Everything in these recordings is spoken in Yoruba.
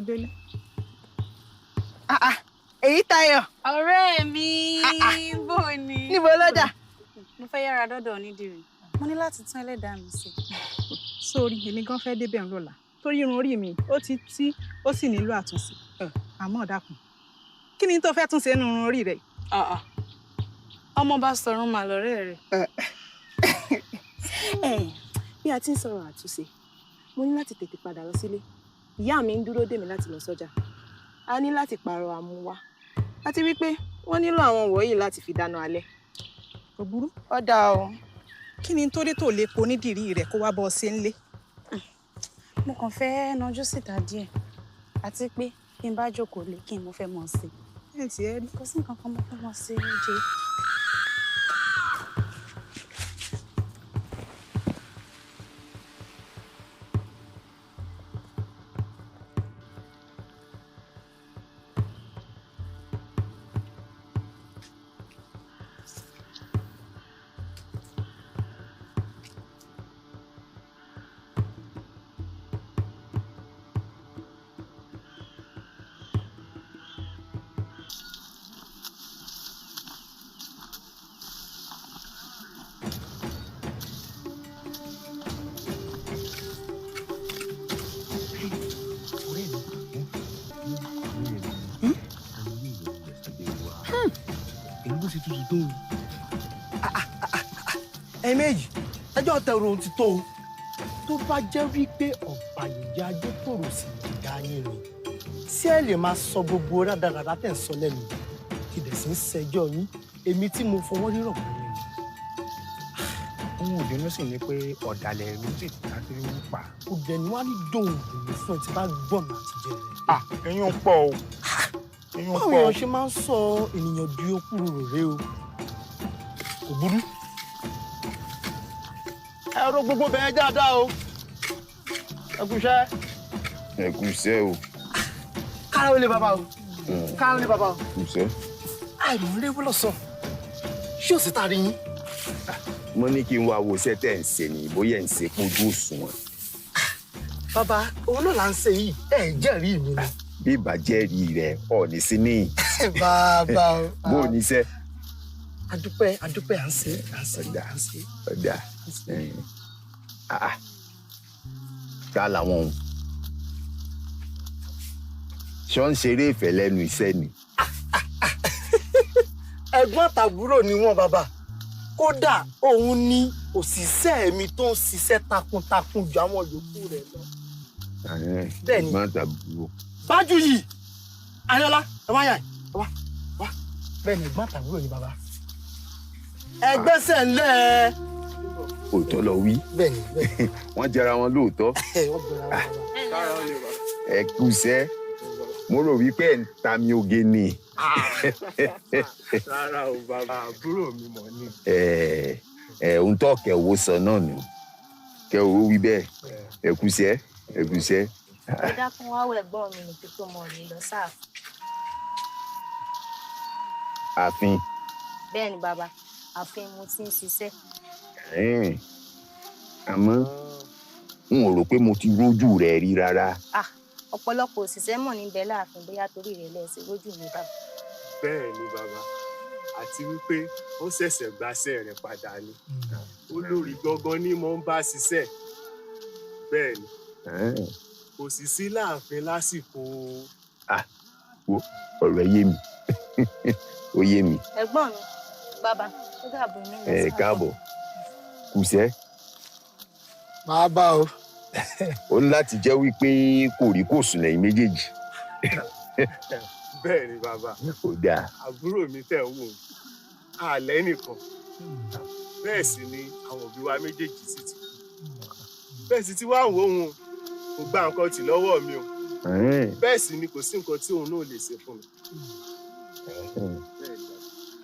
Délé. Èyí Táyọ̀. Ọ̀rẹ́ mi, bó ni? Níbo ló dà? Mo fẹ́ yára dọ́dọ̀ onídìrí. Mo ní láti tún ẹlẹ́dàá mi ṣe. Sórí, èmi gan fẹ́ débẹ̀ ńlọ́la. Torí irun orí mi, ó ti tí, ó sì nílò àtúnṣe. Àmọ́ dákun, kí ni tó fẹ́ tún ṣe nínú irun orí rẹ̀? Ọmọ bá sọ̀rọ̀ mà lọ́rẹ́ rẹ̀. Bí a ti ń sọ̀rọ̀ àtúnṣe, mo ní láti tètè padà lọ sílé. Ìyá mi ń dúró dè mí láti lọ sọ́jà. A ní láti pààrọ̀ àmúwá. Àti wípé wọ́n nílò àwọn wọ̀nyí láti fi dáná alẹ́. Kò burú. Ó dáa o. Kí ni tó dé tó lè po onídìrí rẹ̀ kó wá bọ́ ọ ṣe ń lé? Mo kàn fẹ́ nájú síta díẹ̀. Àti pé kí n bá jókòó lé kí n mo fẹ́ mọ̀ sí. Ẹ ti ẹ rí. Kò sí nǹkan kan mo fẹ́ mọ̀ sí oúnjẹ. Ẹ̀yin méjì ẹjọ́ tẹ̀rù ohun ti tó o tó bá jẹ́ wípé ọ̀bàyéjẹ́ ajétòrò sì dá yín ni tí ẹ lè máa sọ gbogbo rádaràdá tẹ̀ ń sọ lẹ́nu kí dẹ̀ sì ń ṣẹjọ́ yín èmi tí mo fọwọ́ rírọ̀ pẹ̀lú yín. Ohun òdinú sì ni pé ọ̀dàlẹ̀ ìlú sì ti dákiri ń pa. Òdẹ̀ ni wàá ní dòun dùnú fún ẹ tí bá gbọ̀nà àtijọ́ rẹ̀. Eyín ń pọ̀ o. Eyín ń Báwo pọ̀ o. èèyàn ṣe máa ń sọ ènìyàn di okúrò rèé o? Kò burú. Ẹ ro gbogbo bẹ́ẹ̀ dáadáa o. Ẹ kú iṣẹ́. Ẹ kú iṣẹ́ o. Kára ó lé bàbá o. Kára ó lé bàbá o. Kú iṣẹ́. Àìmọ̀ léwó lọ́sàn. Ṣé ò sí tá a rí yín? Mo ní kí n wá wo iṣẹ́ tẹ̀ ń ṣe ni bóyá ẹ̀ ń ṣe kójú òṣùwọ̀n. Bàbá, òun náà là ń ṣe yìí. Ẹ jẹ́rìí mi ni. Bí ìbàjẹ́ rí rẹ̀, ọ̀ ní sí ní. Bàbá o. Bó o ní iṣẹ́? Adúpẹ́, adúpẹ́, à ń ṣe, à ń ṣe, à ń ṣe. Ọ̀dà. Ta làwọn òun? Ṣé wọ́n ń ṣeré ìfẹ́ lẹ́nu iṣẹ́ ni? Ẹ̀gbọ́n àtàbúrò ni wọ́n bàbá. Kódà òun ni òṣìṣẹ́ mi tó ń ṣiṣẹ́ takuntakun ju àwọn yòókù rẹ̀ lọ. Bẹ́ẹ̀ni. Ẹ̀gbọ́n àtàbúrò. Bájú yìí, Ayọ̀lá, ẹ wá yà ẹ wá wá. Bẹ́ẹ̀ni, ẹ̀gbọ́n àtàbúrò ni bàbá. Ẹgbẹ́sẹ̀ ńlẹ̀. Òótọ́ lọ wí. Bẹ́ẹ̀ni, bẹ́ẹ̀ni. Wọ́n jẹra wọn lóòótọ́. Wọ́n jẹra wọn bàbá. Ẹ kú iṣẹ́. Mo rò wípé ẹ̀ ń ta mi oge ni. Rárá o bàbá, àbúrò mi mọ̀ ni. Ohun tó kẹ̀wò sọ náà nù. Kẹ̀wò wí bẹ́ẹ̀. Ẹ kú iṣẹ́, ẹ kú iṣẹ́. Ẹ dákun wá wọ ẹ̀gbọ́n mi ní pípé ọmọ mi lọ sáàfin. Ààfin. Bẹ́ẹ̀ni bàbá, ààfin mo ti ń ṣiṣẹ́. Àmọ́ n ò rò pé mo ti rójú rẹ̀ rí rárá. Ọ̀pọ̀lọpọ̀ òṣìṣẹ́ mọ̀ níbẹ̀ láàfin bóyá torí rẹ̀ lẹ ṣe rójú mi bàbá. Bẹ́ẹ̀ni bàbá, àti wípé ó ṣẹ̀ṣẹ̀ gbaṣẹ́ rẹ̀ padà ni. Olórí gangan ni mo ń bá ṣiṣẹ́. Bẹ́ẹ̀ni. Kò sì sí láàfin lásìkò. Wo ọ̀rọ̀ yé mi. Ó yé mi. Ẹ̀gbọ́n mi, bàbá, ó dàbọ̀ mí lọ Ẹ sáàfin. káàbọ̀. Kùsẹ́. Bàbá o. Ó ní láti jẹ́ wípé kò rí kò sùn lẹ́yìn méjèèjì. Bẹ́ẹ̀ni bàbá. Ó dáa. Àbúrò mi tẹ̀ ń wò ó. Àlẹ́ nìkan. Bẹ́ẹ̀ sì ni àwọn òbí wa méjèèjì sì ti kú. Bẹ́ẹ̀ sì ti wá wò ó, kò gba nǹkan tì lọ́wọ́ mi o. Bẹ́ẹ̀ sì ni kò sí nǹkan tí òun náà lè ṣe fún mi.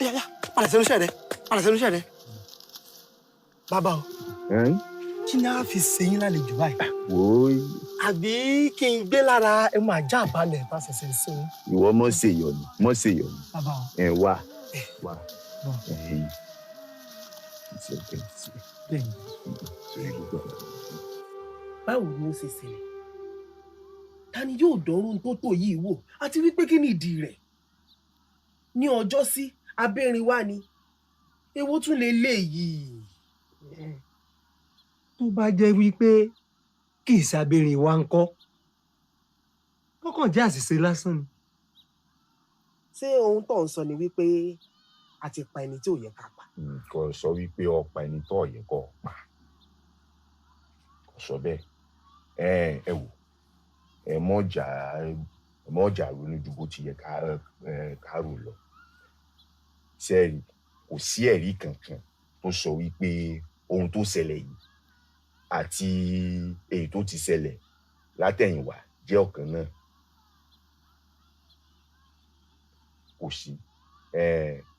Yá, padà sẹ́nu iṣẹ́ rẹ, padà sẹ́nu iṣẹ́ rẹ. Bàbá o, kí ni a fi ṣe yín lálejò báyìí? Wò ó. Àbí kí n gbé lára ẹmu ajá balẹ̀ bá ṣẹ̀ṣẹ̀ ṣe yín? Ìwọ mọ̀ ṣe yọ̀nù, mọ̀ ṣe yọ̀nù. Bàbá o. Ẹ wá, wá. Bẹ́ẹ̀ni. Báwo ni ó ṣe ṣẹlẹ̀? Ta ni yóò dánrú tó tó yìí wò, àti wípé kí ni ìdí rẹ̀? Ní ọjọ́ sí abẹ́rin wá ni, èwo tún lè lè yìí? Tó bá jẹ́ wípé kì í ṣàbẹ̀rìn wa ń kọ́, ó kàn jẹ́ àṣìṣe lásán ni. Ṣé ohun tó ń sọ ni wípé a ti pa ẹni tí ò yẹ ká pa? Kò sọ wípé ó pa ẹni tó yẹ kó pa, kò sọ bẹ́ẹ̀. Ẹ wò, ẹ mọ̀jà ronú ju bó ti yẹ ká rò lọ. Sẹ́ẹ̀rì, kò sí ẹ̀rí kankan tó sọ wípé ohun tó ṣẹlẹ̀ yìí àti èyí tó ti ṣẹlẹ̀ látẹ̀yìnwá jẹ́ ọ̀kan náà. Kò sí.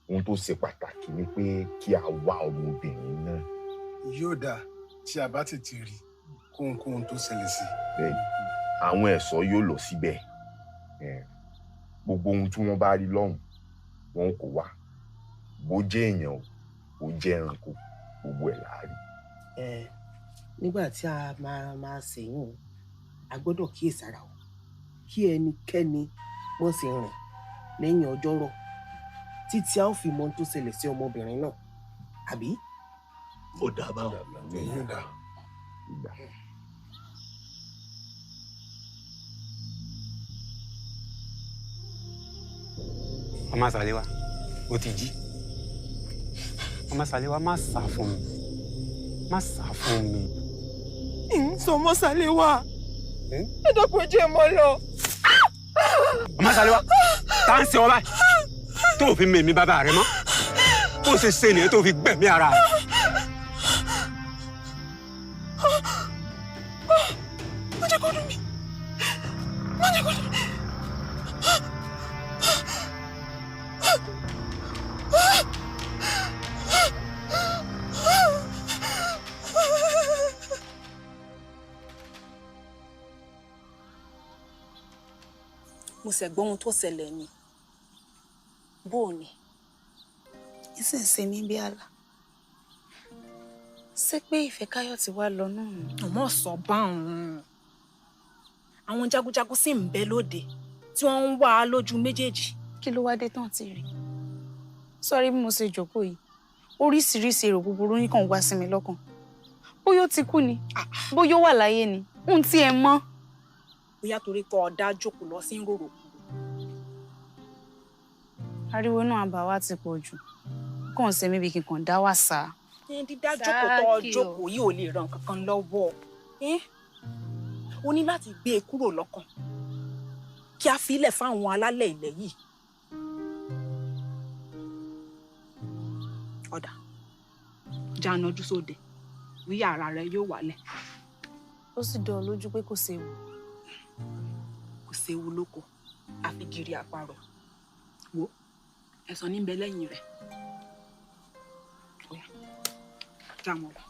Ohun tó ṣe pàtàkì ni pé kí a wá ọmọbìnrin náà. Yóò dáa tí a bá tètè rí kóhunkóhun tó ṣẹlẹ̀ sí. Bẹ́ẹ̀ni, àwọn ẹ̀ṣọ́ yóò lọ síbẹ̀. Gbogbo ohun tí wọ́n bá rí lọ́hùn wọn kò wá, bó jẹ́ èèyàn o, bó jẹ́ ẹranko, gbogbo ẹ̀ là á rí. Nígbà tí a máa ṣèyún, a gbọ́dọ̀ kíyèsára o, kí ẹnikẹ́ni mọ̀ sí rìn lẹ́yìn ọjọ́rọ̀ títí a ó fi mọ ohun tó ṣẹlẹ̀ sí ọmọbìnrin náà, àbí? Ó dà báwọn. Èyí dà. Ọmọ Sàléwá, ó ti jí. Ọmọ Sàléwá, má sá fún mi, má sá fún mi. Ń sọ ọmọ Sàléwá, ẹ dákun, ẹ jẹ́ mọ́ lọ. Ọmọ Sàléwá, tá ń ṣe ọ báyìí tó o fi mèmí bàbá rẹ mọ́, bó ṣe ṣe nìyẹn tó o fi gbẹ̀mí ara rẹ. Má jẹ́ kó dùn mí, má jẹ́ kó dùn mí. Mo ṣẹ̀ gbọ́ ohun tó ṣẹlẹ̀ ni, bó o ní. Ìsìn ṣe mí bí àlá. Ṣé pé Ìfẹ́káyọ̀ ti wá lọ náà nù? Ọmọ sọ báwọn. Àwọn jagunjagun sì ń bẹ lóde tí wọ́n ń wá a lójú méjèèjì. Kí ló wá dé tán ti rí? Sọrí bí mo ṣe jókòó yìí, oríṣiríṣi èrò búburú nìkan wá sí mi lọ́kàn. Bóyá ó ti kú ni, bóyá ó wà láyé ni, ohun tí ẹ mọ̀. Bóyá torí pé ọ̀dà jókòó lọ sí ń rorò kúrò. Ariwo náà àbá wa ti pọ̀ jù. Kàn ṣe mí bí kí n kàn dá wà sá. Dídá jókòó tó jókòó yìí ò lè ràn kankan lọ́wọ́. O ní láti gbé e kúrò lọ́kàn kí a filẹ̀ fáwọn alálẹ̀ ilẹ̀ yìí. Ọ̀dà, jánájú sóde, wíyà ara rẹ yóò wálẹ̀. Ó sì dán ọ lójú pé kò séwu. Kò séwu lóko, àfi gìrì àparò. Wo, ẹ̀sán ní ń bẹ lẹ́yìn rẹ̀. Óyá, já wọn lọ.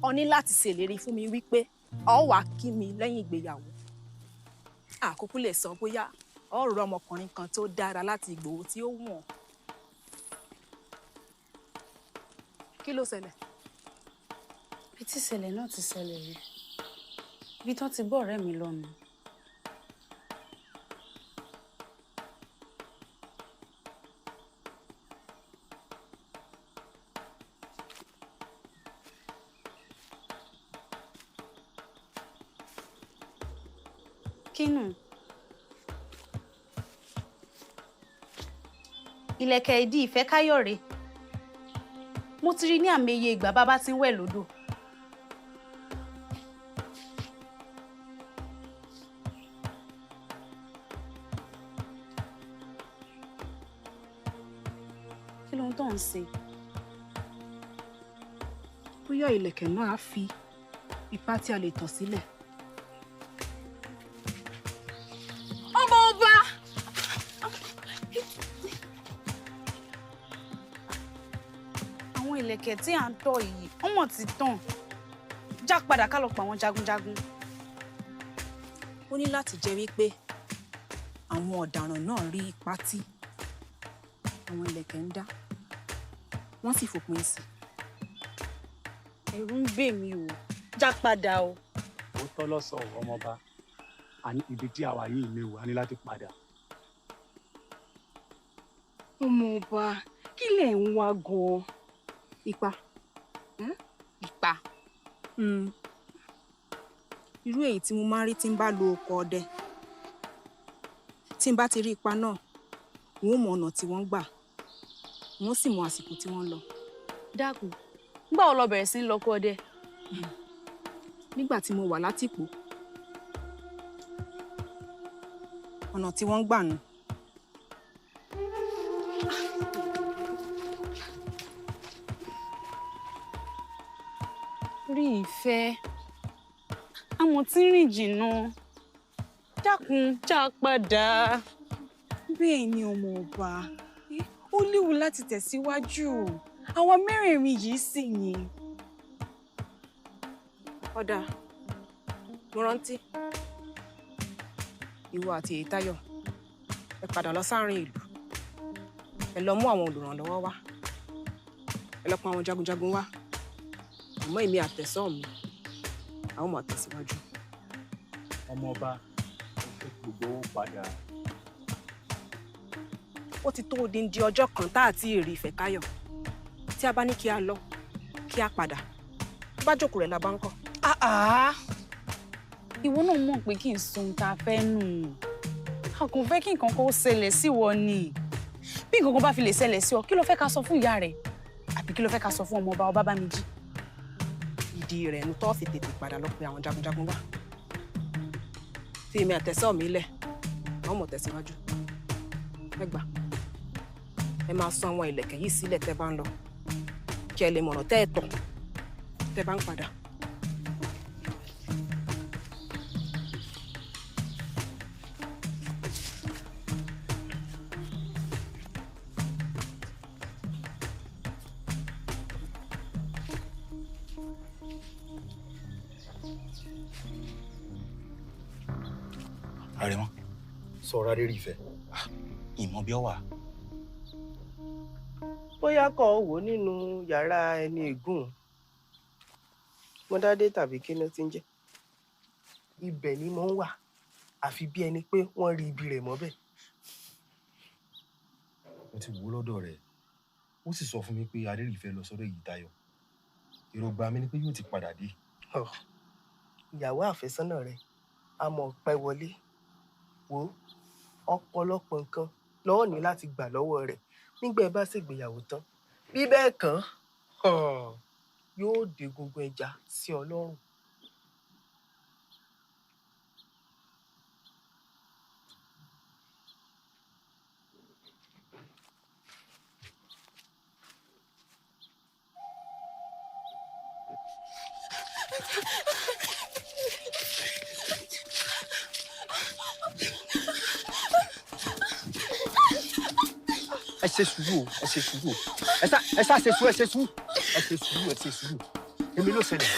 O ní láti ṣèlérí fún mi wípé ọ wá kí mi lẹ́yìn ìgbéyàwó. Àkókò lè sọ bóyá ọ rọ ọmọkùnrin kan tó dára láti Ìgbòho tí ó wù ọ́. Kí ló ṣẹlẹ̀? Bí tí ìṣẹ̀lẹ̀ náà ti ṣẹlẹ̀ rí, ibi tán ti gbọ́ ọ̀rẹ́ mi lọ́nu. Kínú? Ìlẹ̀kẹ̀ ìdí Ìfẹ́káyọ̀ rèé. Mo ti rí ní àmì iye ìgbà bàbá tí ń wẹ̀ lódò. Kí ló ń tó ń ṣe? Bóyá ìlẹ̀kẹ̀ náà á fi ipá tí a lè tọ̀ sílẹ̀. Ọmọ ọba! Àwọn ìlẹ̀kẹ̀ tí à ń tọ̀ yìí, wọ́n mọ̀ ti tàn. Já padà ká lọ pa àwọn jagunjagun. Ó ní láti jẹ́ wípé àwọn ọ̀daràn náà rí ipá tí àwọn ìlẹ̀kẹ̀ ń dá, wọ́n sì fòpin sí i. Ẹ̀rù ń bè mí o, já padà o. Ó tọ́ lọ́sọ̀ ọmọọba, àní ibi tí àwa yìí léwu, a ní láti padà. Ọmọọba, kí lẹ̀ ń wá gan-an? Ipa. Ipa. Irú èyí tí mo máa ń rí tí n bá lo ọkọ̀ ọdẹ. Tí n bá ti rí ipa náà, n ó mọ ọ̀nà tí wọ́n ń gbà, n ó sì mọ àsìkò tí wọ́n ń lọ. Dákun, nígbà wo lo bẹ̀rẹ̀ sí ń lọ kó ọdẹ? Nígbà tí mo wà látìpó. Ọ̀nà tí wọ́n ń gbà nù. Rí ìfẹ́, àmọ́ tí ń rìn jìnnà. Dákun, já padà. Bẹ́ẹ̀ ni ọmọọba, ó léwu láti tẹ̀síwájú. Àwa mẹ́rẹ̀ẹ̀rin yìí sì ni. Ọ̀dà, mo rántí. Ìwọ àti Èyítáyọ̀, ẹ padà lọ sáàrin ìlú. Ẹ lọ mú àwọn olùrànlọ́wọ́ wá. Ẹ lọ pa àwọn jagunjagun wá. Àmọ́ èmi àtẹ̀sọ́ mi, àwọn máa tẹ̀síwájú. Ọmọọba, ó fẹ́ gbogbo owó padà. Ó ti tó odindi ọjọ́ kan tá àti èrè Ìfẹ́káyọ̀. Tí a bá ní kí a lọ, kí a padà. Tó bá jókòó rẹ̀ la bá ń kọ́. Ìwọ náà mọ̀ pé kí n sun ta fẹ́ nù. A kò fẹ́ kí nǹkan kan ó ṣẹlẹ̀ sí wọ ni. Bí nǹkan kan bá fi lè ṣẹlẹ̀ sí ọ, kí ló fẹ́ ká sọ fún ìyá rẹ̀? Àbí kí ló fẹ́ ká sọ fún ọmọọba Ọbábámijí? Ìdí rẹ̀ nu tó fi tètè padà lọ pe àwọn jagunjagun wá. Fi èmi àtẹ̀sọ́ mi lẹ̀, àwọn ọmọ tẹ̀síwájú. Ẹ gbà. Ẹ máa sọ àwọn ìlẹ̀kẹ̀ yìí sílẹ̀ tẹ́ bá ń lọ. Kí ẹ lè mọ̀nà tẹ́ ẹ tọ̀ tẹ́ bá ń padà. Àrẹ̀mọ. Sọ̀rọ̀ adé rí ìfẹ́. Ìmọ̀ bí ọ wà. Bóyá kó o wò nínú yàrá ẹni ègún Mọ́dádé tàbí kí ló ti ń jẹ́. Ibẹ̀ ni mo ń wà, àfi bí ẹni pé wọ́n rí ibi rẹ̀ mọ́bẹ̀. Mo ti wò ó lọ́dọ̀ rẹ̀, ó sì sọ fún mi pé Adérífẹ́ lọ sọ́dọ̀ Èyítáyọ̀. Èròǹgbà mi ni pé yóò ti padà dé. Ìyàwó àfẹ́sọ́nà rẹ̀ a mọ̀ pẹ́ wọlé. Wò ó, ọ̀pọ̀lọpọ̀ nǹkan lọ́ọ́ ní láti gbà lọ́wọ́ rẹ̀ nígbà ẹ bá ṣègbéyàwó tán. Bí bẹ́ẹ̀ kàn, yóò dé gungun ẹja sí ọ lọ́rùn. Ẹ ṣe sùúrù o, ẹ ṣe sùúrù o, ẹ ṣá ṣe sùúrù, ẹ ṣe sùúrù, ẹ ṣe sùúrù, ẹ ṣe sùúrù. Èmi ló ṣẹlẹ̀.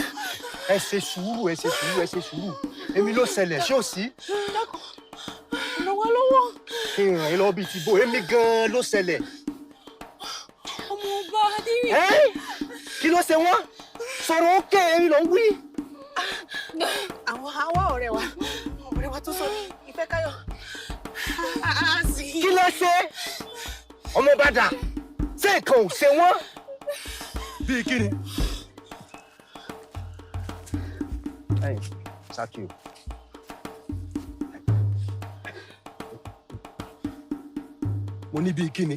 Ẹ ṣe sùúrù, ẹ ṣe sùúrù, ẹ ṣe sùúrù. Èmi ló ṣẹlẹ̀, ṣé ò sí? Dákun, ràn wá lọ́wọ́. Kí n ràn yín lọ́wọ́ bíi ti bò, èmi gan-an ló ṣẹlẹ̀. Ọmọ ọba Adérífẹ́. Kí ló ṣe wọ́n? Sọ̀rọ̀ òkè, èmi ló ń wí. Àwọn àwa ọ̀rẹ́ wa tó sọ ní Ìfẹ́káyọ̀. Kí ló ṣe? Ọmọ bàdà, ṣé nǹkan ò ṣe wọ́n? Bíi kí ni? Ẹ̀yin, Saki o. Mo ní bíi kí ni?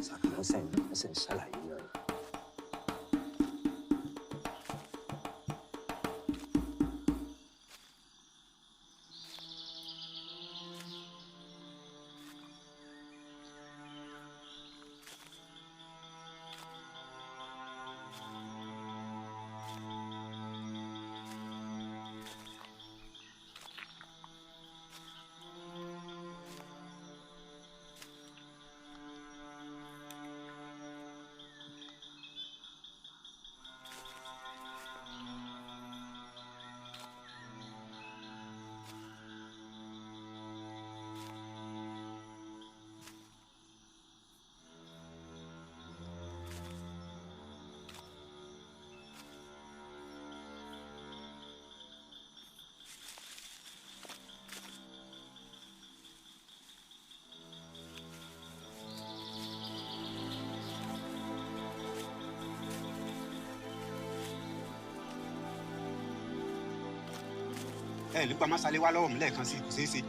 Saki, wọ́n sẹ̀ ń ṣàlàyé náà. Ẹ nípa Másálé wá lọ́wọ́ mi lẹ́ẹ̀kan sí, kò ṣeé ṣe.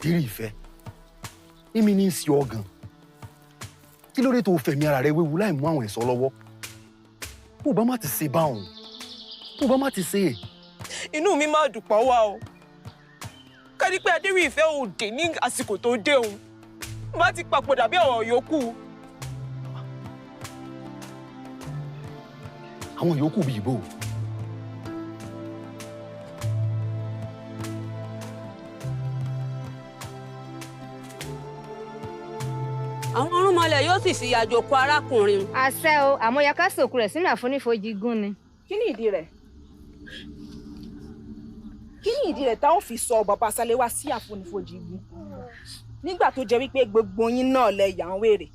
Dírí ìfẹ́, èmi ní í sí ọ gan. Kí ló dé tó fẹ̀mí ara rẹ wéwu láì mú àwọn ẹ̀ṣọ́ lọ́wọ́? Bó bá má ti ṣe báwọn, bó bá má ti ṣe é. Inú mi máa dùn pọ̀ wá o. Kárí pé Adéríìfẹ́ ò dé ní àsìkò tó dé òun. Bá ti papòdà bí àwọn yòókù. Àwọn yòókù bíi ìbò. Àwọn ọ̀rúnmọlẹ̀ yóò sì fi àjò kó arákùnrin. Àṣẹ o, àmọ́ yẹ ká sòkú rẹ̀ sínú àfonífojì gún ni. Kí ni ìdí rẹ̀? Kí ni ìdí rẹ̀ táwọn fi sọ bàbá Ṣaléwá sí àfonífojì igun? Nígbà tó jẹ́ wípé gbogbo yín náà lẹ yà ń wèrè.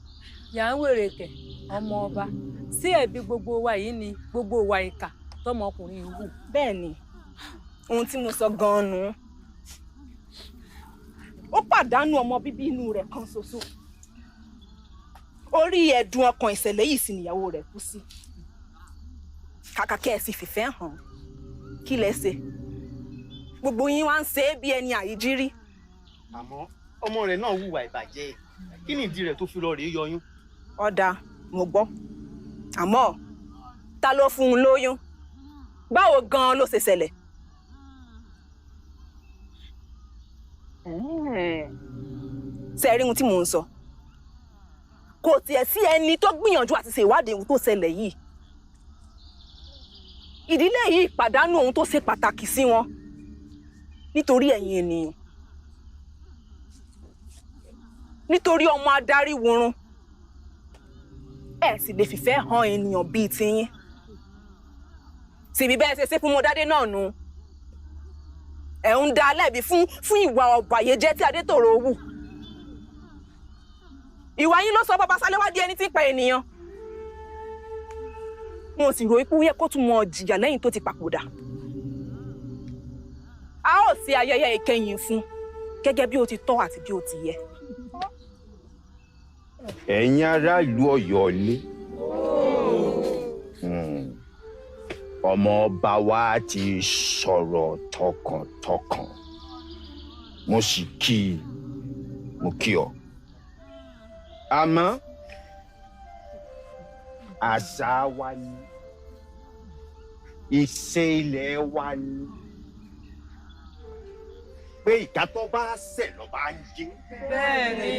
Yà ń wèrè kẹ̀, ọmọ ọba. Sí ẹ̀bi gbogbo wa yìí ni gbogbo wa ìkà tọmọkùnrin wù. Bẹ́ẹ̀ ni, ohun tí mo sọ gan-an nù. Ó pàdánù ọmọ bíbí inú rẹ̀ kan ṣoṣo. Orí ẹ̀dùn ọkàn ìṣẹ̀lẹ̀ yìí sì níyàwó rẹ̀ kú sí. Kàkà kẹ́ ẹ sì fìfẹ́ hàn. Kí lẹ ṣe? Gbogbo yín wá ń ṣe é bí ẹni àìjírí. Àmọ́ ọmọ rẹ̀ náà hùwà ìbàjẹ́. Kí ni ìdí rẹ̀ tó fi lọ rèé yọyún? Ọ̀dà, mo gbọ́. Àmọ́ ta ló fún un lóyún? Báwo gan-an ló ṣe ṣẹlẹ̀? Ṣé ẹ rí ohun tí mò ń sọ? Kò tiẹ̀ sí ẹni tó gbìyànjú àti ṣe ìwádìí ohun tó ṣẹlẹ̀ yìí. Ìdílé yìí pàdánù ohun tó ṣe pàtàkì sí wọn nítorí ẹ̀yin ènìyàn. Nítorí ọmọ adarí wurun. Ẹ sì lè fìfẹ́ hàn ènìyàn bíi tiyín. Síbi bẹ́ẹ̀ ṣe ṣe fún Mọ́dádé náà nu. Ẹ̀ ń dá lẹ́bi fún ìwà ọ̀bàyéjẹ́ tí Adétòrò wù. Ìwà yín ló sọ bàbá Ṣaléwá di ẹni tí ń pa ènìyàn. Mo sì rò pé ó yẹ kó tún mọ jìyà lẹ́yìn tó ti papòdà. A ó ṣe ayẹyẹ ìkẹyìn fún gẹ́gẹ́ bí ó ti tọ́ àti bí ó ti yẹ. Ẹ̀yin aráàlú Ọ̀yọ́ ilé. Ọmọ ọba wa ti sọ̀rọ̀ tọkàntọkàn. Mo sì kí i, mo kí ọ. Àmọ́ àṣà wa ni, ìṣe ilẹ̀ wa ni, pé ìka tó bá ṣẹ̀ ló bá ń jẹ́. Bẹ́ẹ̀ni.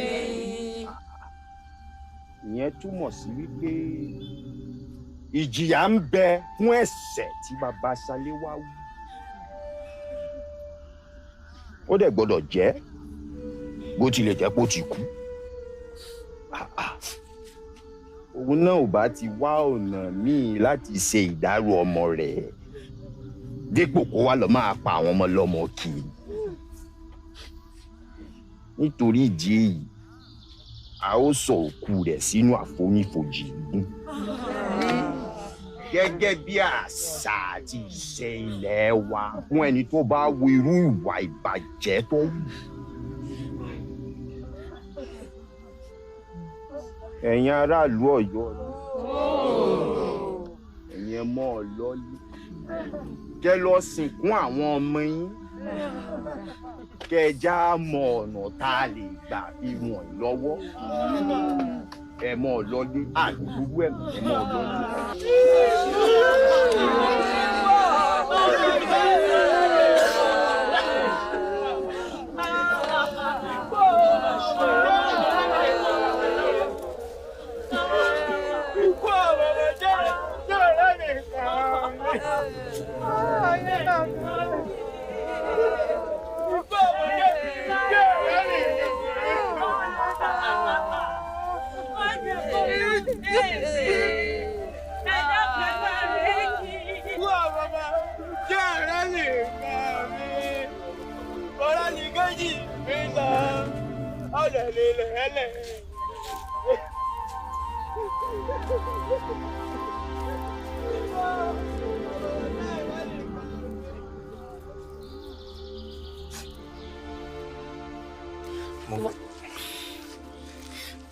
Ìyẹn túmọ̀ sí wípé ìjìyà ń bẹ fún ẹ̀ṣẹ̀ tí bàbá Ṣaléwá wù. Ó dẹ̀ gbọ́dọ̀ jẹ́ bó tilẹ̀ jẹ́ pé ó ti kú. Òun náà ò bá ti wá ọ̀nà míì láti ṣe ìdárò ọmọ rẹ̀ dípò kó wá lọ máa pa àwọn ọmọ lọ́mọ kiri. Nítorí ìdí èyí, a ó sọ òkú rẹ̀ sínú àfonífojì igun. Gẹ́gẹ́ bí àṣà àti ìṣe ilẹ̀ wa fún ẹni tó bá wo irú ìwà ìbàjẹ́ tó wù. Ẹ̀yin aráàlú Ọ̀yọ́, ẹ̀yin ẹ mọ́ ọ lọ́lé. Kẹ́ lọ sìnkú àwọn ọmọ yín. Kẹ́ ẹ já mọ ọ̀nà tá a lè gbà fi ràn yín lọ́wọ́. Ẹ mọ́ ọ lọ́lé, àdúgbò ẹ̀ ẹ mọ́ ọ lọ́lé. Jẹ́ ọ̀rẹ́ mi. Ọ̀lẹ̀ lélẹ̀ ẹlẹ̀.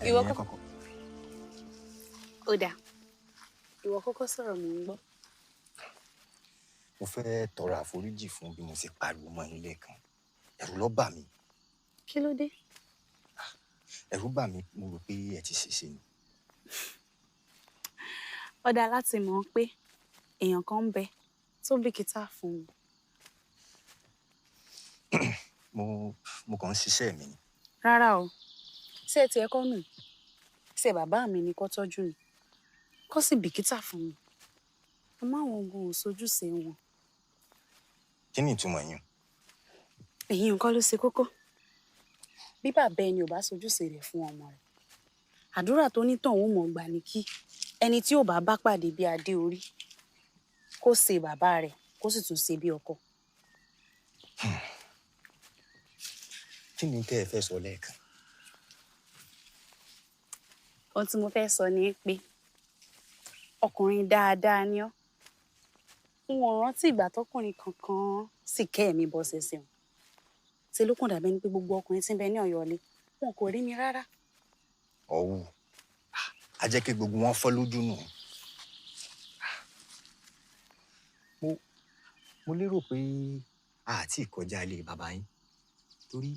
Ìwọ kọ́kọ́. Ó dáa, ìwọ kọ́kọ́ sọ̀rọ̀, mò ń gbọ́. Mo fẹ́ tọrọ àforíjì fún bí mo ṣe pariwo mọ́ yín lẹ́ẹ̀kan. Ẹ̀rù ló bà mí. Kí ló dé? Ẹ̀rù bà mí, mo rò pé ẹ ti ṣèṣe ni. Ó dáa láti mọ̀ pé èèyàn kan ń bẹ tó bìkítà fún mi. Mo kàn ń ṣiṣẹ́ mi ni. Rárá o, ṣé ẹ tiẹ̀ kọ́ nù? Ṣé bàbá mi ni kó tọ́jú mi, kó sì bìkítà fún mi? Àmọ́ àwọn ogun ò sojúṣe wọn. Kí ni ìtumọ̀ yín? Èyí nǹkan ló ṣe kókó. Bí bàbá ẹni ò bá sojúṣe rẹ̀ fún ọmọ rẹ̀, àdúrà tó ní tọ̀hún mọ̀ gbà ní kí ẹni tí ò bá bá pàdé bí adé orí kó ṣe bàbá rẹ̀, kó sì tún ṣe bí ọkọ. Kí ni tẹ́ ẹ fẹ́ sọ lẹ́ẹ̀kan? Ohun tí mo fẹ́ sọ ni pé ọkùnrin dáadáa ni ọ́. N ò rántí ìgbà tọkùnrin kankan sì kẹ́ ẹ̀mí bọ́ ṣẹṣẹ wọn. Ṣe ló kàn dàbí ẹni pé gbogbo ọkùnrin tí ń bẹ ní Ọ̀yọ́ ilé wọn kò rí mi rárá. Ọ̀wù, a jẹ́ kí gbogbo wọn fọ́ lójú nù. Mo lérò pé a ti kọjá ilé bàbá yín torí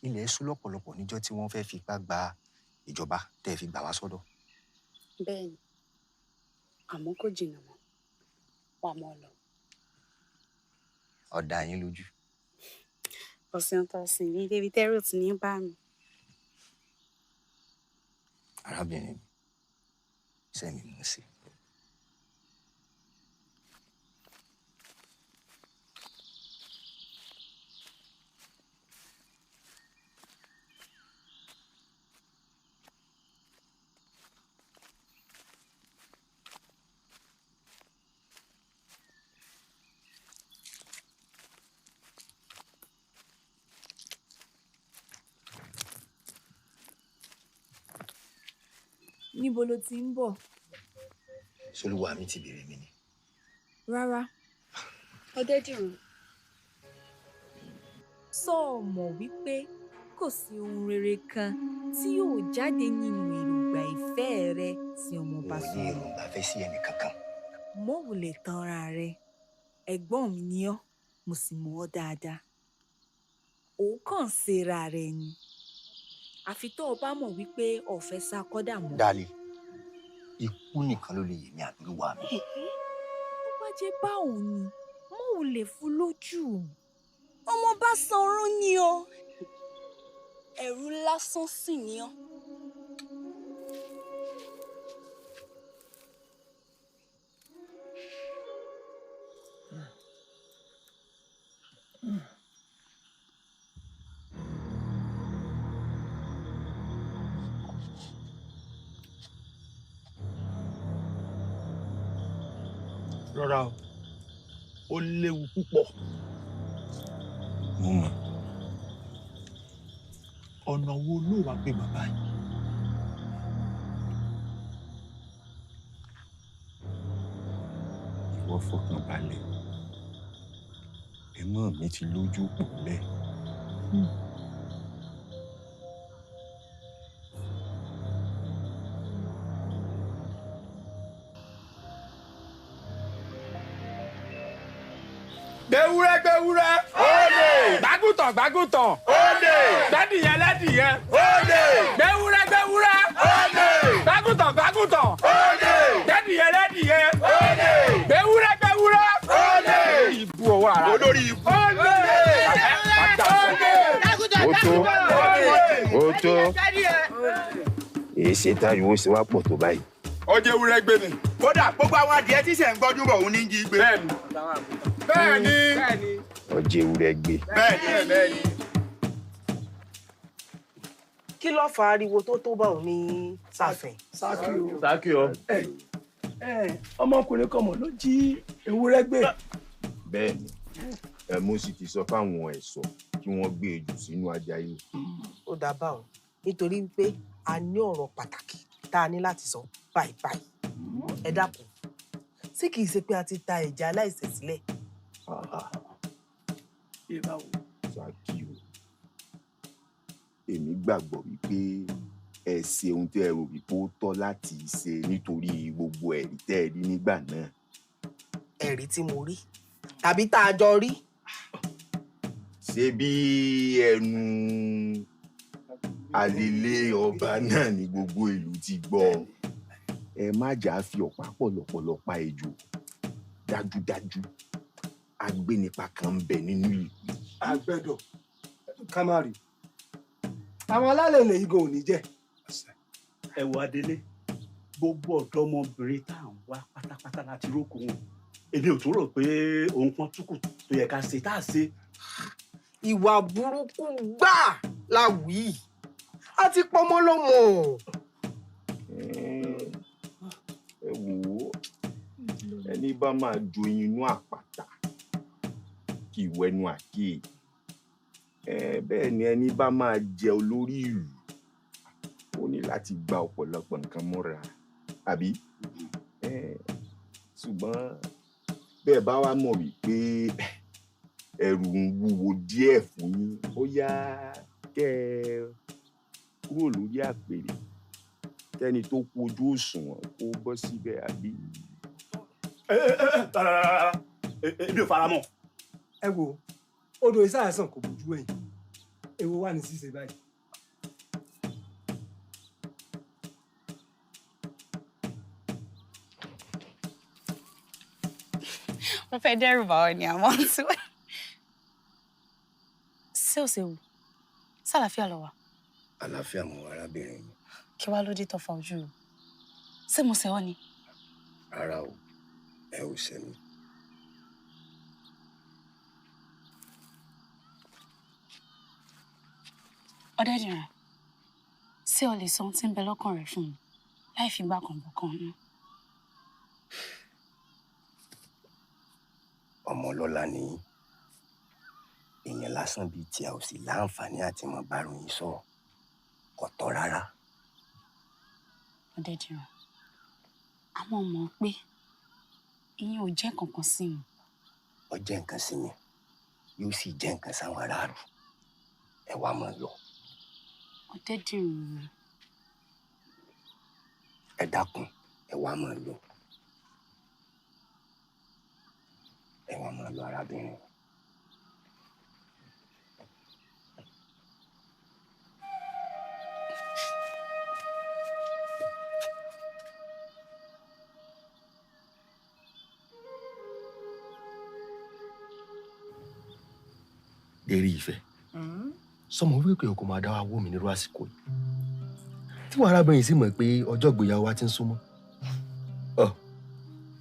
ilẹ̀ ṣú lọ́pọ̀lọpọ̀ níjọ́ tí wọ́n fẹ́ fipá gba ìjọba tẹ́ ẹ fi gbà wá sọ́dọ̀. Bẹ́ẹ̀ni, àmọ́ kò jìnnà mọ́, wà mọ́ lọ. Ọ̀dà yín lójú. Ọ̀sìn tọ̀sìn ní débi tẹ́rù tí ní bá mi. Arábìnrin mi, sẹ́mi mú sí. Níbo lo ti ń bọ̀? Solúwa mi ti béèrè mi ni. Rárá. Ọdẹ́dìrún. Sọ ọ mọ̀ wípé kò sí ohun rere kan tí yóò jáde nínú èròǹgbà ìfẹ́ rẹ sí ọmọọba Mo ní sọ̀rọ̀. èròǹgbà fẹ́ sí ẹnì kankan. Mọ́ wulẹ̀ tanra rẹ. Ẹ̀gbọ́n mi ni ọ́, mo sì mọ̀ ọ́ dáadáa. Ò kàn ń ṣera rẹ ni. Àfi tó o bá mọ̀ wípé ọ̀fẹ́ sá kọ́dà mọ́. Dálé, ikú nìkan ló lè yè mí àbílúwa mi. Tó bá jẹ́ báwo ni, mọ́ ò lè fún lójú. Ọmọ bá sanrún ni o. Ẹ̀rù lásán sì ni ọ́. Rọra o, ó léwu púpọ̀. Mo mọ̀. Ọ̀nà wo ló wàá gbé bàbá yìí? Ìwọ fọkàn balẹ̀, ẹ̀mọ́ mi ti lójú pò lẹ̀. Gbẹwúrẹ́ gbẹwúrẹ́. Olè. Gbágùtàn gbágùtàn. Olè. Gbẹ́dìyẹ lẹ́dìyẹ. Olè. Gbẹwúrẹ́ gbẹwúrẹ́. Olè. Gbágùtàn gbágùtàn. Olè. Gbẹ́dìyẹ lẹ́dìyẹ. Olè. Gbẹwúrẹ́ gbẹwúrẹ́. Olè. Ibu ọwọ́ ara. Olórí ibu. Olè. Ó tó, ó tó. Èsì táyọ̀ ó ṣe wá pọ̀ tó báyìí. Ọjọ́ ewúrẹ́ gbé mi. Kódà gbogbo àwọn adìẹ tí sẹ̀ ń gbọ́dún bọ̀ òun ní jí gbé. Bẹ́ẹ̀ni. Bẹ́ẹ̀ni. Ọjọ́ ewúrẹ́ gbé. Bẹ́ẹ̀ni. Bẹ́ẹ̀ni. Kí ló fa ariwo tó tó bá òun ní sáfìn? Sákì o. Sákì o. Ẹ ọmọkùnrin kan mọ̀ ló jí ewúrẹ́ gbé. Bẹ́ẹ̀ni, ẹ mo sì ti sọ fáwọn ẹ̀ṣọ́ kí wọ́n gbé e jù sínú ajayi. Ó Ó dáa báwọn, nítorí pé a ní ọ̀rọ̀ pàtàkì tá a ní láti sọ báyìí báyìí. Ẹ dákun, ṣé kìí ṣe pé a ti ta ẹ̀jẹ̀ aláìṣẹ̀ sílẹ̀? Ṣákì o, èmi gbàgbọ́ wípé ẹ ṣe ohun tí ẹ rò wípé ó tọ́ láti ṣe nítorí gbogbo ẹ̀rí tẹ́ ẹ rí nígbà náà. Ẹ̀rí tí mo rí tàbí tá a jọ rí. Ṣé bí ẹnu alẹ́lé ọba náà ni gbogbo ìlú ti gbọ́? Ẹ má jà á fi ọ̀pá pọ̀lọpọ̀lọ pa ejò. Dájúdájú, agbénipa kan ń bẹ nínú ìlú. Àgbẹ̀dọ̀ ká má rí àwọn alálẹ̀ ilẹ̀ yìí gan ò ní jẹ́. Ẹ wo Adélé, gbogbo ọ̀dọ́mọbìnrin tá à ń wá pátápátá láti rókò wọn, èmi ò tún rò pé òun kan túkù tó yẹ ká ṣe tá a ṣe. Ìwà burúkú gbáà la wí, a ti pọmọ lọ́mọ. Ẹ wò ó, ẹni bá máa joyin inú àpáta kì í wẹnu àké. Bẹ́ẹ̀ ni ẹni bá máa jẹ olórí ìlú ó ní láti gba ọ̀pọ̀lọpọ̀ nǹkan mọ́ra, àbí? Ṣùgbọ́n bẹ́ẹ̀ bá wá mọ̀ wípé ẹrù ń wúwo díẹ̀ fún yín, ó yá kẹ́ ẹ kúrò lórí àpèrè, kẹ́ni tó kú ojú òṣùwọ̀n kó bọ́ síbẹ̀, àbí? Èmi ò fara mọ́. Ẹ wo, odò ìsáàsàn kò bójú ẹ̀yìn, èwo wà ní ṣíṣe báyìí? Mo fẹ́ dẹ́rù bà ọ́ ni àmọ́ tí wọ́n. Ṣé ò ṣe wò? Ṣàlàáfíà ló wà? Àlàáfíà mo wà, arábìnrin mi. Kí wàá ló dé tó fa ojú o? Ṣé mo ṣẹ̀ ọ́ ni? Rárá o, ẹ ò ṣẹ̀ mí. Ọ̀dẹ́dìran, ṣé o lè sọ ohun tí ń bẹ lọ́kàn rẹ fún mi láì fi gbá kan bọ̀ kan nú? Ọmọ ọlọ́lá ni yín. Èèyàn lásán bíi tí a ò sì láǹfààní àti mọ bárò yín sọ̀rọ̀ kò tọ́ rárá. Ọ̀dẹ́dìran, àmọ́ mọ̀ pé ìyẹn ò jẹ́ kankan sí mi. Ó jẹ́ nǹkan sí mi, yóò sì jẹ́ nǹkan sáwọn aráàlú. Ẹ wá máa lọ. Ọ̀dẹ́dìran. Ẹ dákun, ẹ wá máa lọ. Ẹ wá máa lọ, arábìnrin. Lérí ìfẹ́, sọmọ wípé o kò máa dá wa wò mí nírú àsìkò yìí tí wàá arábìnrin sì mọ̀ pé ọjọ́ ìgbéyàwó wa ti ń súnmọ́. Ọ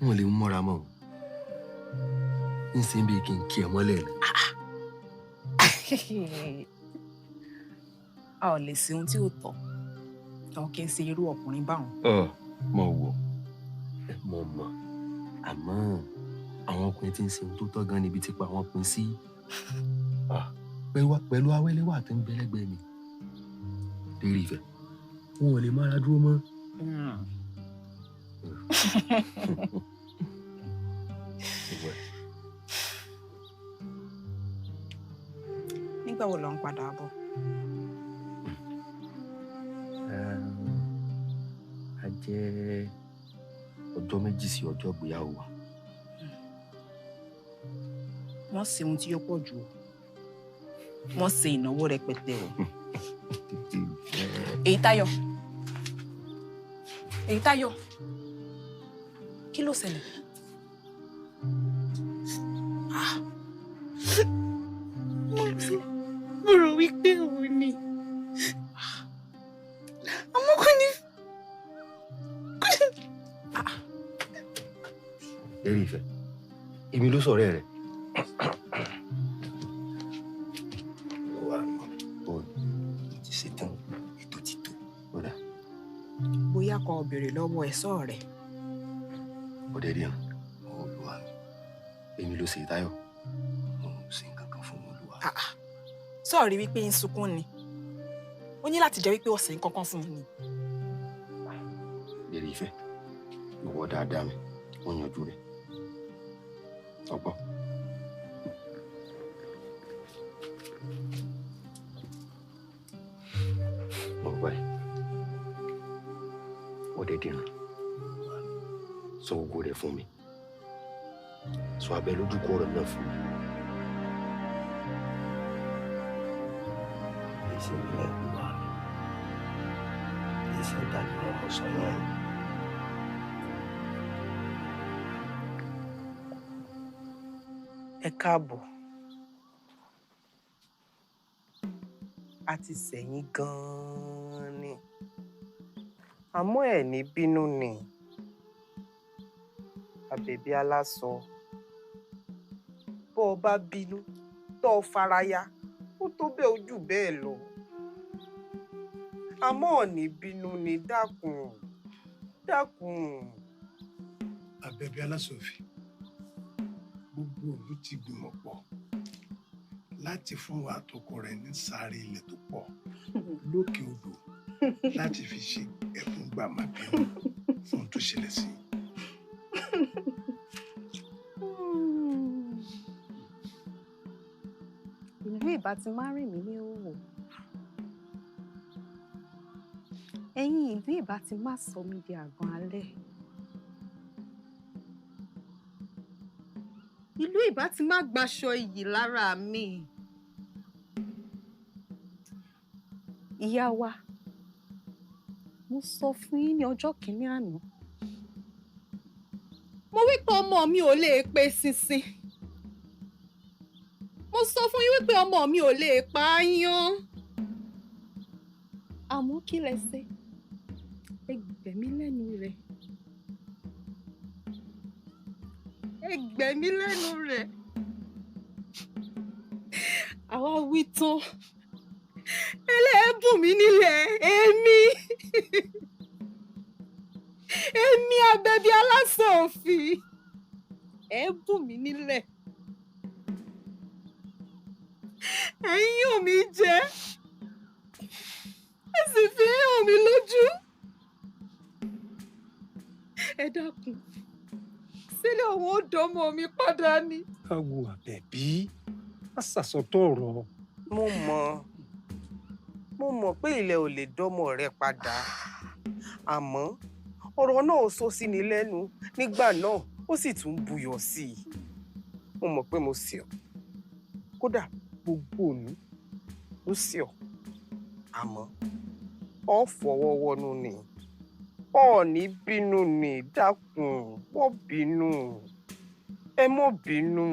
n ò lè mú mọ́ra mọ́ o, ń sin bíi kí n kí ẹ mọ́lẹ̀ ni. A ò lè ṣe ohun tí ò tọ́, àwọn kì í ṣe irú ọkùnrin báwọn. Ọ mọ wọ mọ mọ, àmọ́ àwọn ọkùnrin tí ń ṣe ohun tó tọ́ gan níbi tí pa wọn pín sí. Pẹ̀lú awẹ́lẹ́wà tó ń bẹ lẹ́gbẹ̀ẹ́ mi, lérí ìfẹ́, wọn ò lè mára dúró mọ́. Nígbà wo lò ń padà bọ̀? A jẹ́ ọjọ́ 2 sí ọjọ́ ìgbéyàwó wa. Wọ́n ṣe ohun tí yóò pọ̀ jù o, wọ́n ṣe ìnáwó rẹpẹtẹ o. Èyítáyọ̀, Èyítáyọ̀, kí ló ṣẹlẹ̀? Mo rò wípé òun ni, àmọ́ kò ní. Lérí ìfẹ́, èmi ló sọ̀rọ̀ rẹ̀. Ti ṣetán, ètò ti tó. Bóyá kó o béèrè lọ́wọ́ ẹ̀ṣọ́ rẹ̀. Ọ̀dẹ̀dẹ̀ hàn. Olúwa mi. Èmi ló ṣe Táyọ̀. Mo ò ṣe nǹkan kan fún Olúwa. Sọ̀rí wípé ń sunkún ni. Ó ní láti jẹ́ wípé ọ̀sẹ̀ nǹkan kan fún un ni. Béèrè ìfẹ́, ìwọ dáadáa mi, ó yanjú rẹ̀. Ọgbọ́n. Mo gbọ́ ẹ. Ọ̀dẹ̀dìrán, sọ gbogbo rẹ̀ fún mi. Sọ abẹ́ lójú kó ọ̀rọ̀ náà fún mi. Èsì mi náà wà mí. Èsì ń tàbí ọmọ sọ náà. Ẹ káàbọ̀. A ti sẹ̀yìn gan-an ni. Àmọ́ ẹ̀ ní bínú ni. Àbẹ̀bí aláṣọ. Bọ́ ọ bá bínú, tọ́ ọ faraya, ó tó bẹ́ẹ̀ ó jù bẹ́ẹ̀ lọ. Àmọ́ ò ní bínú ni, dákun, dákun. Àbẹ̀bí aláṣọfin, gbogbo ìlú ti gbìmọ̀ pọ̀ láti fún wa àtọkọ rẹ̀ ní sáré ilẹ̀ tó pọ̀ lókè odò láti fi ṣe ẹkún gbàmábínú fún ohun tó ṣẹlẹ̀ sí i. Ìlú ìbá ti má rìn mí ní òwò. Ẹ̀yin ìlú ìbá ti má sọ mí di àgàn alẹ́. Ìlú ìbá ti má gbaṣọ iyì lára mi. Ìyá wa, mo sọ fún yín ní ọjọ́ kìíní àná. Mo wí pé ọmọ mi ò lè pe ṣinṣin. Mo sọ fún yín wípé ọmọ mi ò lè pa áyán. Àmọ́ kí lẹ ṣe? Ẹ gbẹ̀mí lẹ́nu rẹ̀. Ẹ gbẹ̀mí lẹ́nu rẹ̀. Àwa wí tán. Ẹlẹ́bùn mi nílẹ̀ èmi. Èmi Àbẹ̀bí aláṣọ òfì. Ẹ bùn mí nílẹ̀. Ẹ̀yin ò mí jẹ. Ẹ sì fi hàn mí lójú. Ẹ dákun. Sílẹ̀ òun ó dánmọ mi padà ni. Awo Àbẹ̀bí, má ṣàsọtọ̀ ọ̀rọ̀. Mo mọ̀ pé ilẹ̀ ò lè dánmọ rẹ padà. Àmọ́ ọ̀rọ̀ náà ò sọ sí ni lẹ́nu nígbà náà, ó sì tún buyọ̀ sí i. Mo mọ̀ pé mo ṣì ọ́. Kódà gbogbo òní ló ṣì ọ́. Àmọ́ ọ fọwọ́ wọnú ni. Ọ̀ọ́ni bínú ni, dákun, mọ́ bínú. Ẹ mọ́ bínú.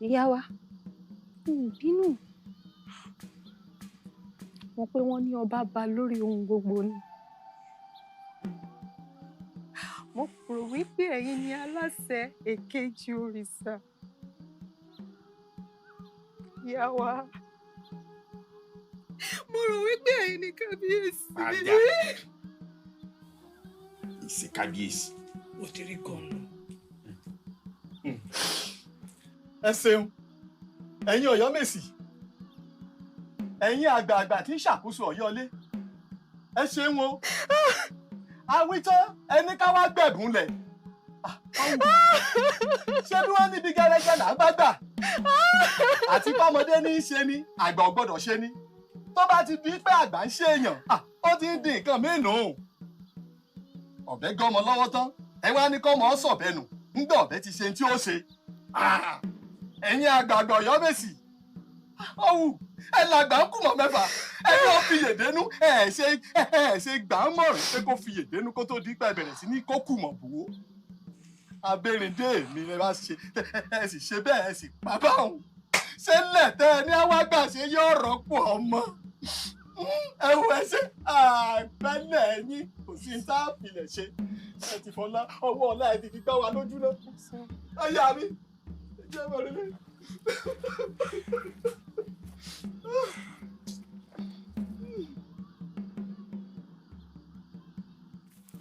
Ìyá wa, n ò bínú. Mo pé wọ́n ní ọba ba lórí ohun gbogbo ni. Mo rò wípé ẹ̀yin ni aláṣẹ èkejì òrìṣà. Ìyá wa, mo rò wípé ẹ̀yin ni kábíyèsí. Padà. Ìṣe kábíyèsí. Ó ti rí gan-an. Ẹ ṣeun, ẹ̀yin Ọ̀yọ́mèsì, ẹ̀yin àgbààgbà tí ń ṣàkóso Ọ̀yọ́lé, ẹ ṣeun o. Awítán ẹni ká wá gbẹ̀bùn lẹ̀. Ṣé bí wọ́n níbi gẹ́rẹ́gẹ́ là ń bá gbà? Àti pọ́mọdé ní í ṣe ni, àgbà ò gbọ́dọ̀ ṣe ni. Tó bá ti di pé àgbà ń ṣe èèyàn, ó ti ń di nǹkan mìíràn. Ọ̀bẹ gọ́mọ lọ́wọ́ tán, ẹ wá ní kọ́mọ ọ sọ̀bẹ nù, ńgbà ọ̀bẹ ti ṣe tí ó ṣe. Ẹ̀yin àgbààgbà Ọ̀yọ́mèsì, ọ̀wù ẹ làgbà ń kùmọ̀ mẹ́fà, ẹ ní ó fi yèdénú, ẹ ṣe gbà á mọ̀rìn pé kó fi yèdénú kó tó di pé ẹ bẹ̀rẹ̀ sí ní kó kùmọ̀ bò ó. Abẹ́rìndé mi lẹ bá ṣe, ẹ sì ṣe bẹ́ẹ̀, ẹ sì pa báwọn. Ṣé lẹ̀tẹ́ ẹ ní àwa gbà ṣe yóò rọ́pò ọmọ? Ẹ wo ẹ ṣe àgbálẹ̀ yín kò sí tá a filẹ̀ ṣe. Ẹ ti fọlá ọwọ́ ọ̀la ẹ ti fi gbá wa lójú náà. Ọyá mi, ẹ jẹ́ mọ̀ nílé.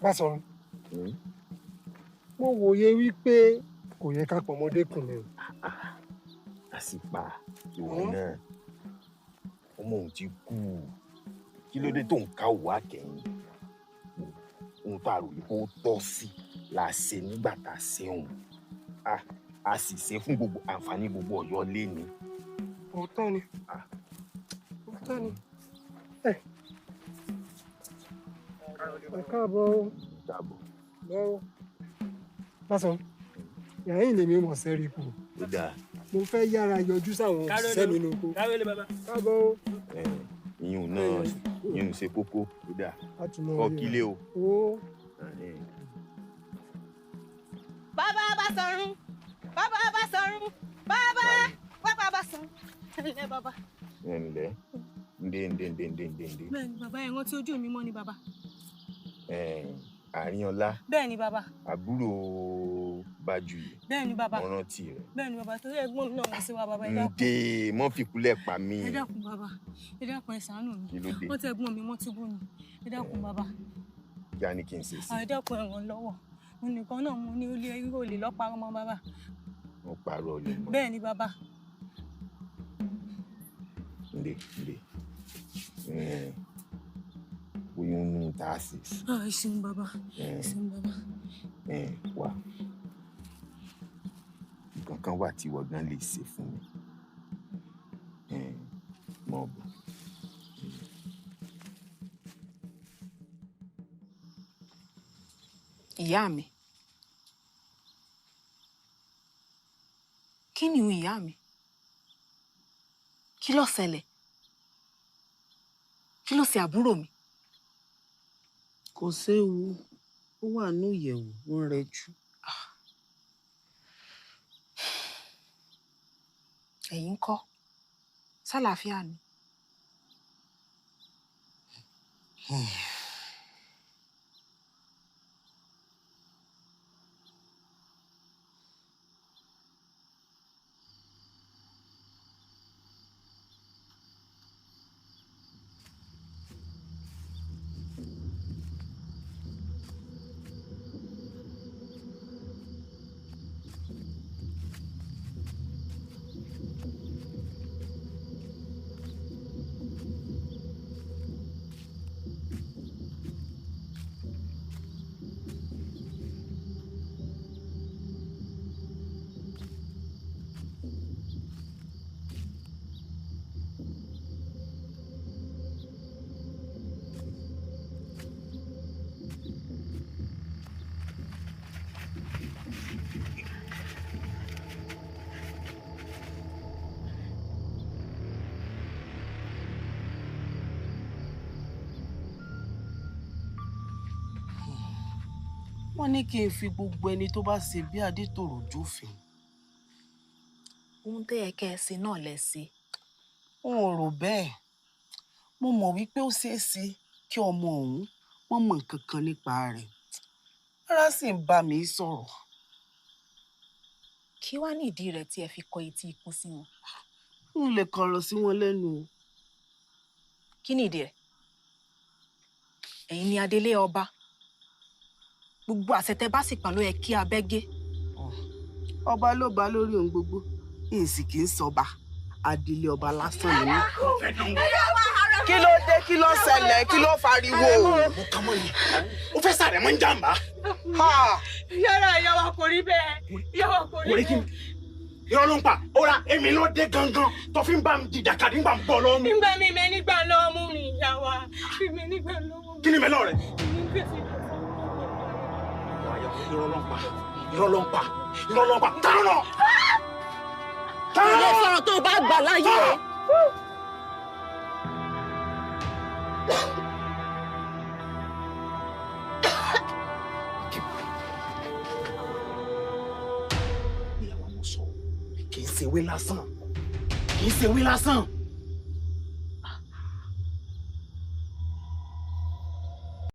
Báṣọ̀run, mo wòye wípé kò yẹ ká pọ̀ ọmọdékùnrin o. Àsìpà ìwọ náà, ọmọ òun ti kú. Kí ló dé tó ń ká òwò àkẹ́yìn? Ohun tá a rò yìí kó tọ́ sí la ṣe nígbà tá a ṣe òun. A sì ṣe fún gbogbo àǹfààní gbogbo Ọ̀yọ́ lé ni. Òótọ́ ni. Òótọ́ ni. Ẹ káàbọ̀ o. Káàbọ̀. Lọ́wọ́. Lásán, yàrá yìí lèmi mọ̀ sẹ́rí kù. Ó dáa. Mo fẹ́ yára yọjú sáwọn òṣìṣẹ́ mi nínú oko. Káàbọ̀ o. Ìyún náà ìyún ṣe kókó. Ó dáa. Kọ́ kílé o. Bàbá Basọ̀run, bàbá Basọ̀run, bàbá bàbá Basọ̀run. Ẹ bàbá. Ẹ ǹlẹ́, ǹdé ǹdé ǹdé ǹdé ǹdé ǹdé. Bẹ́ẹ̀ni bàbá, ẹ rántí ojú mi mọ́ ni bàbá. Àrínọlá. Bẹ́ẹ̀ni bàbá. Àbúrò Bájuyè. Bẹ́ẹ̀ni bàbá. Mo rántí rẹ̀. Bẹ́ẹ̀ni bàbá, torí ẹ̀gbọ́n mi náà mo ṣe wá bàbá, ẹ dákun. Ǹdé mọ́ fìkúlẹ̀ pa mí. Ẹ dákun bàbá, ẹ dákun, ẹ ṣàánú mi. Kí ló dé? Wọ́n tẹ ẹ̀gbọ́n mi mọ́ túbú ni. Ẹ dákun bàbá. Kí á ní kí n ṣe sí? Ẹ dákun, ẹ ràn lọ́wọ́. Mo nìkan náà mo ní olè olè lọ́parọ́ mọ́ bàbá. Wọ́n parọ́ olè mọ́. Bẹ́ẹ̀ni bàbá. Ǹdé ǹdé. Oyún ní tá a ṣe sí. Ẹ ṣeun bàbá, ẹ ṣeun bàbá. Wá, nǹkan kan wà tí ìwọ gan lè ṣe fún mi. Mọ̀ bọ̀. Ìyá mi. Kí ni ìhun ìyá mi? Kí ló ṣẹlẹ̀? Kí ló ṣe àbúrò mi? Kò séwu, ó wà ní ìyẹ̀wù, ó ń rẹjú. Ẹ̀yin ńkọ́? Ṣàlàáfíà ni? Wọ́n ní kí n fi gbogbo ẹni tó bá ṣe bí Adétòrò jófin. Ohun tẹ́ ẹ kẹ́ ẹ ṣe náà lẹ ṣe. N ò rò bẹ́ẹ̀. Mo mọ̀ wípé ó ṣeé ṣe kí ọmọ ọ̀hún wọ́n mọ nǹkan kan nípa rẹ̀. Ara sì ń bá mi sọ̀rọ̀. Kí wàá ní ìdí rẹ̀ tí ẹ fi kọ etí ikún sí wọn? N lè kọ̀rọ̀ sí wọn lẹ́nu o. Kí ni ìdí rẹ̀? Ẹ̀yin ni adelé ọba. Gbogbo àṣẹ tẹ́ bá sì pa ló yẹ kí abẹ́ gé. Ọba ló ba lórí ohun gbogbo, ìsì kì í sọba, adelé ọba lásán ni mí. Kí ló dé? Kí ló ṣẹlẹ̀? Kí ló fariwo? Mo kà mọ́ ni, ó fẹ́ sàrẹ̀ mọ́ ń jàǹbá. Yàrá ìyá wa kò rí bẹ́ẹ̀. Ìyá wa kò rí bẹ́ẹ̀. Irọ́ ló ń pa, ó ra èmi ló dé gangan tó fi ń bá mi dìjàkadì nígbà ń bọ̀ lọ́wọ́ mi. Nígbà mi mẹ́ nígbà lọ́wọ́ mú mi ìyá wa. Mi nígbà lọ́wọ́ mi. Kí ni mẹ́lọ́ rẹ̀? Irọ́ ló ń pa, irọ́ ló ń pa, irọ́ ló ń pa, tààrọ̀ náà. Ilé sọ̀rọ̀ tó bá gbà láyé o. Ìyàwó mo sọ, kì í ṣe ewé lásán, kì í ṣe ewé lásán.